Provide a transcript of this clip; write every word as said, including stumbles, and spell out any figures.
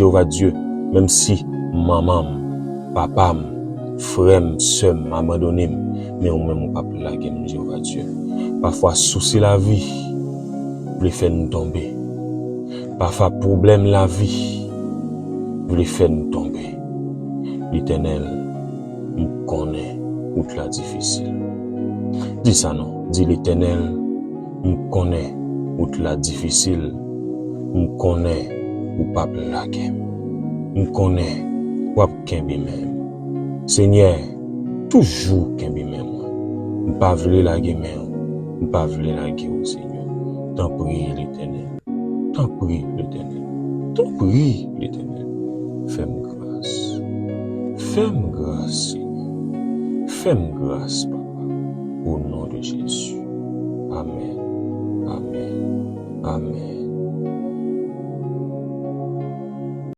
Jewova Dye, menm si manman m, papa m, frè m, sè m abandone m, men ou menm ou p ap lage m, Jewova Dye. Pafwa, sousi lavi vle fè n tonbe. Pafwa, pwoblèm lavi vle fè n tonbe. Letènèl, m konnen wout la difisil. Di sa non, di, Letènèl, m konnen wout la difisil. M konnen ou p ap lage m. M konnen w ap kenbe men m. Senyè, toujou kenbe men mwen. M pa vle lage men w. M pa vle lage w, Senyè. Tanpri, Letènèl. Tanpri, Letènèl. Tanpri, Letènèl. Fè m gras. Fè m gras, Senyè. Fè m gras, Papa. O non de Jezi. Amèn. Amèn. Amèn.